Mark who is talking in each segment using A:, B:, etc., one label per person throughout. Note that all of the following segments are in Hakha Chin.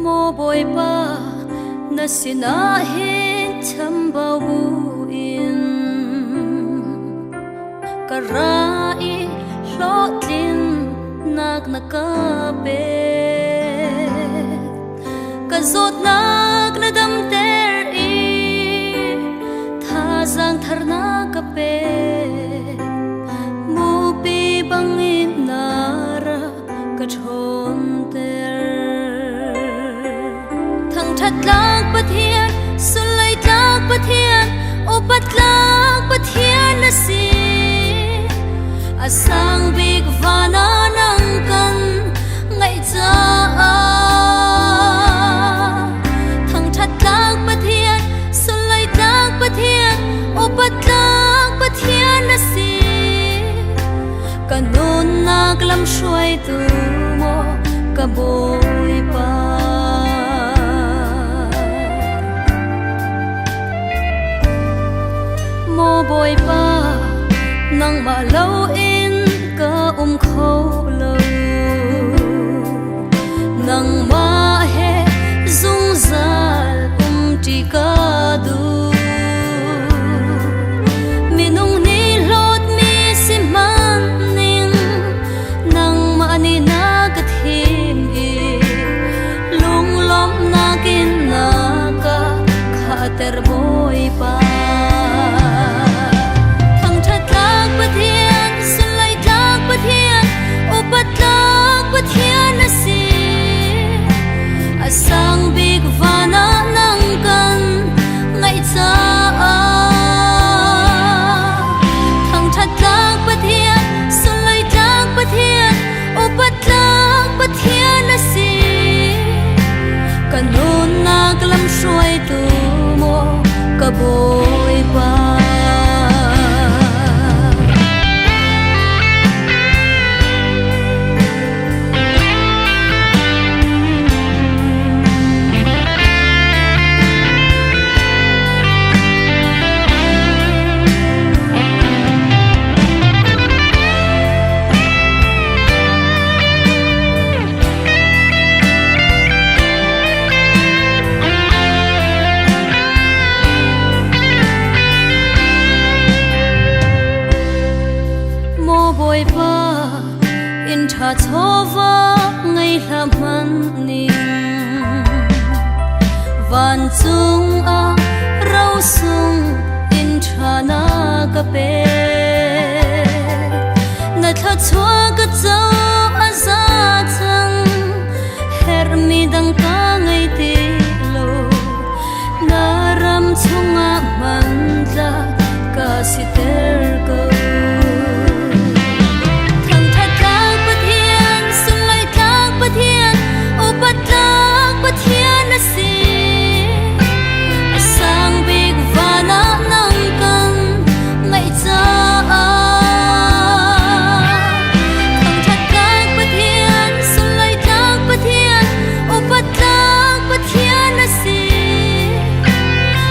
A: Maw Bawipa, na sinah hin chambau buin ka ra i hlawhtlinnak na ka pek. Ka zawtnak na damter i thazaang thar na ka pek. Mupi bangin na rak ka ṭhawnter. Thangṭhat tlak Pathian, sunlai tlak Pathian, upat tlak Pathian na si. A sang bik van ah nang kan ngaih caah. Thangṭhat tlak Pathian, sunlai tlak Pathian, upat tlak Pathian na si. Ka nunnak lamhruaitu maw ka Bawipa. Maw Bawipa, nangmah loin ka um kho lo. Nangmah he zungzal umṭi ka duh. Minung nih hlawtmi si hmanning nangmah nih na ka thim i lunglawmhnak in na ka khahter Bawipa. Thangṭhat tlak Pathian, sunlai tlak Pathian, upat tlak Pathian na si. A sang bik van ah nang kan ngaih caah. Thangṭhat tlak Pathian, sunlai tlak Pathian, upat tlak Pathian na si. Ka nunnak lamhruaitu maw ka Bawipa. Maw Bawipa, inn ṭha chawva ngei hlah hmanh ning. Vancung ah rosung inn ṭha na ka pek. Na thluachuah ka co a za cang, herhmi dang ka ngei ti lo. Na ram chungah hmantlak ka siter ko. Thangṭhat tlak Pathian, sunlai tlak Pathian, upat tlak Pathian na si. A sang bik van ah nang kan ngaih caah. Thangṭhat tlak Pathian, sunlai tlak Pathian, upat tlak Pathian na si.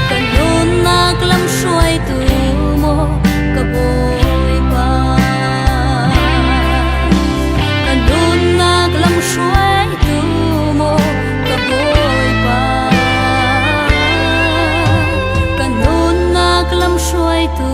A: Ka nunnak lamhruaitu maw ka Bawipa. Ka nunnak lamhruaitu maw ka Bawipa. Ka nunnak lamhruaitu